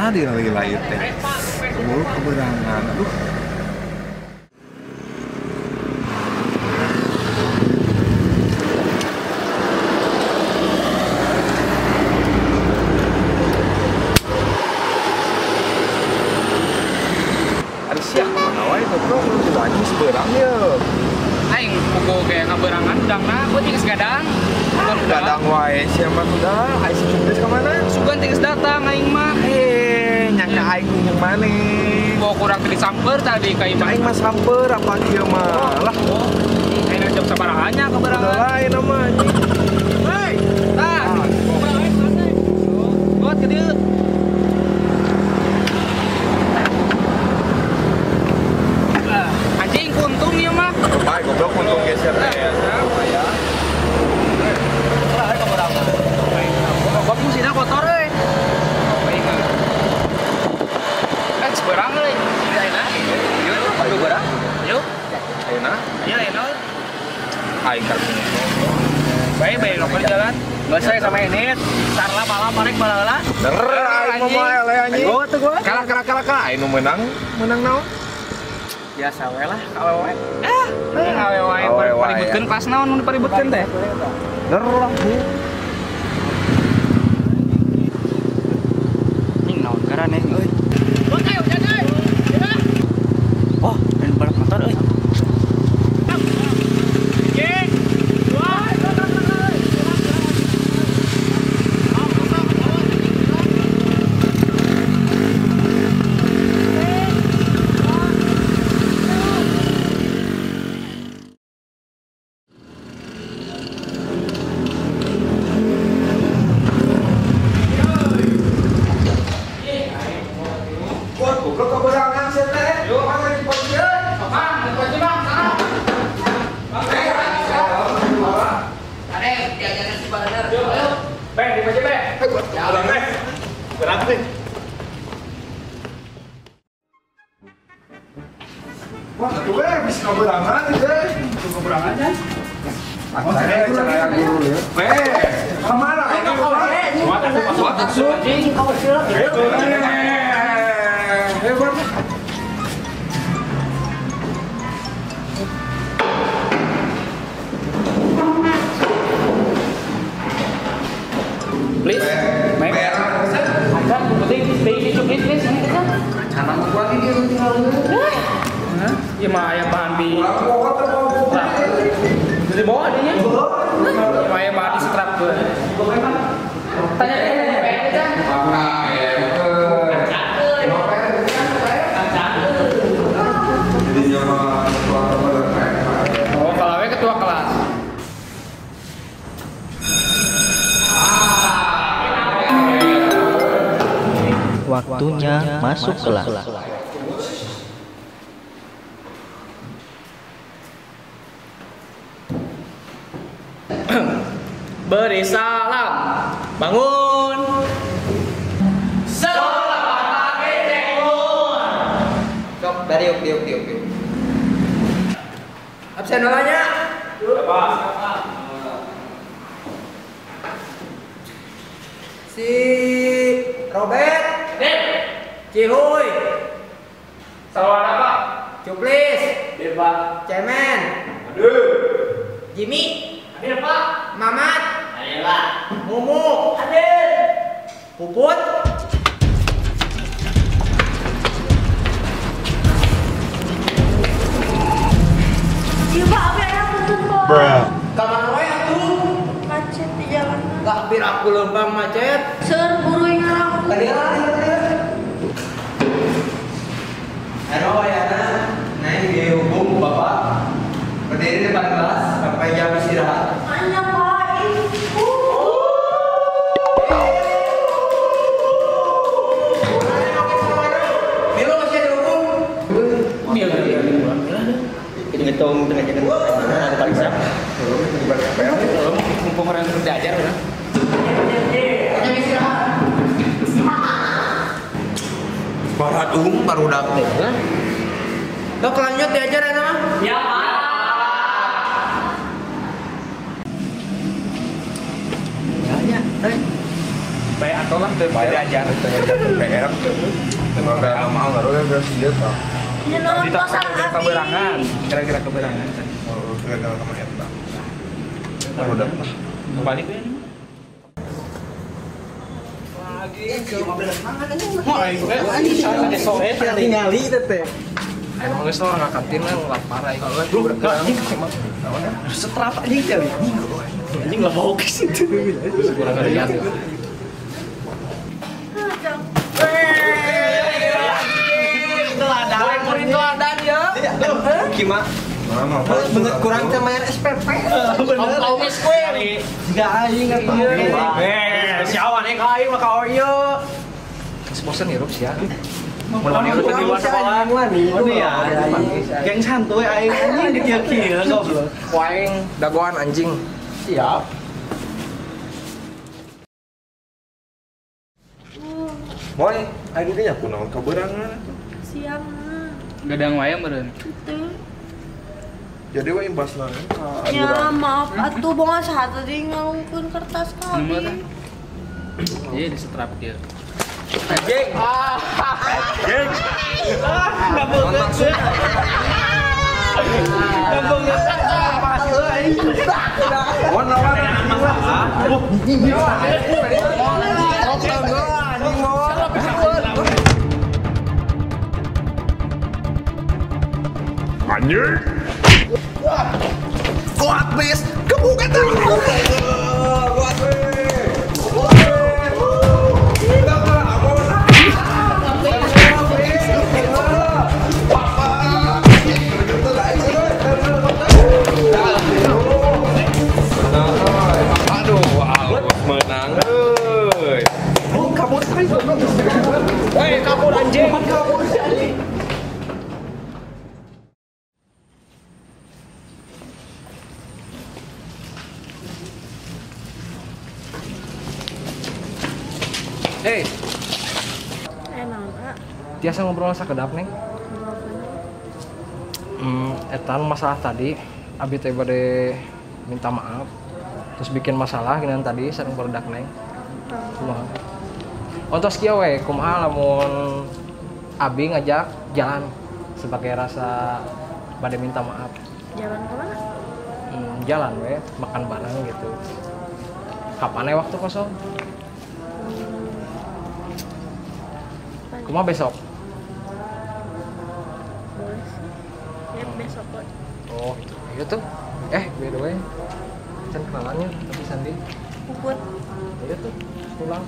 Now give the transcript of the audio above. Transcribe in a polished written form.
Kamana dia lila ieu teh? Keburu keberangan. Aduh. Ari sia kamana wae goblok lu anjing seberang ye. Aing pugu ge ngaberangan udangna, gua geus gadang. Gadang wae sia mah udah, aing si Cuplis ka mana? Sugan teh geus datang aing mah. Nyangka aing jeung maneh. Bawa kurang teh disamper tadi ka imah. Aing mah samper apa kieu mah. Lah. Oh. Aing jam sabaraha keberangan. Udah lain mah anjing. Hei, tah. Buat ke dieu. Anjing kuntung ieu mah. Bae goblok kuntung geser teh. Ya. Kok musina kotor euy. Kan seberang euy. Ayeuna. Yuk, berang. Yuk. Ayeuna. Iya, ayeuna. Aing kartu. Bae bae lokal jalan. Geus saya sama ini. Sarla balap arek balalah. Der aing mah eleh anjing. Gua tuh gua. Kalah kalah kalah kalah aing nu menang, menang naon? Biasa we lah, awewe. Ah, awewe paributkeun kelas naon nu dipaributkeun teh? Der lah. Oh, dan balap motor euy. Wah, tuh we bisa keberangan teh. Keberangan kan? Oh, saya guru ya. Kemana? Please, bayar. Acan, penting, stay di please, please. Acan aku lagi dia tinggal. Ya mah aya bahan di. Jadi bawa adanya. Ya mah aya bahan di strap tuh. Tanya deh, Can. Oh, kalau ketua kelas. Waktunya masuk kelas. Beri salam. Bangun. Selamat pagi, Cekmun. Sok, dari yuk, yuk, yuk, yuk. Absen nolanya. Siapa? Si Robert. Cihuy. Sawan apa? Cuplis. Hadir, Pak. Cemen. Hadir. Jimmy. Hadir, Pak. Mamat. Hadir, Pak. Mumu. Hadir. Puput. Iya, Pak, abi aya tuntut, Pak. Bruh. Kamar wae atuh. Macet di jalan. Gak pir aku lempang macet. Seur buru ngarang. Tadi lah. Halo, Ayana. Neng dihukum Bapak berdiri depan kelas sampai jam istirahat. Mana, Pak? Milo masih dihukum. Milo. Hitung tengah jalan ada pariksa. Mumpung orang belajar udah. Jam istirahat. Baradung baru dapet. Dok lanjut diajar ya nama? Ya Pak. Ya ya. Baik atau lah teu diajar. PR. Enggak mau ngaruh ya sih dia tah. Ya naon pasal abi. Keberangan, kira-kira keberangan. Oh, kira-kira sama eta. Udah. Balik we. Tingali teh. Emang geus orang kantin lah lapar aing. Setrap anjing teh. Anjing lah bau ke situ. Kurang lihat. Teladan ya. Gimana? Bener kurang teh bayar SPP. Bener. Kaum square. Jika aing atuh. Siawan ka aing mah ka ieu. Geus bosen hirup sia. Mun hirup di luar sekolah. Wani ya. Geng santuy aing anjing di kieu-kieu goblok. Waing dagoan anjing. Siap. Moy, aing teh nya kunaon kaberangan atuh. Siang. Gadang wae meureun. Henteu. Jadi we imbasna ka Ya maaf atuh bongan saha tadi ngalungkeun kertas ka abi. Iya disetrap dia. Anjing. Anjing. Ah, maksud. Wan lawan anjing lah. Anjing. Kuat bis, kebuka tuh. Kuat Aduh, menang. Kabur, kabur anjing. Kabur anjing. Hey. Naon, Tiasa ngobrol sakedap, Neng. Etan masalah tadi, abi teh bade minta maaf. Terus bikin masalah geunan tadi sareng barudak Neng. Kumaha? Ontos kieu we, kumaha lamun abi ngajak jalan sebagai rasa bade minta maaf. Jalan kemana? Jalan we, makan bareng gitu. Kapan waktu kosong? Kumaha besok? Boleh sih. Ya besok kok. Oh gitu. Iya tuh. By the way, can kenalannya tapi Sandi. Puput. Iya tuh, pulang.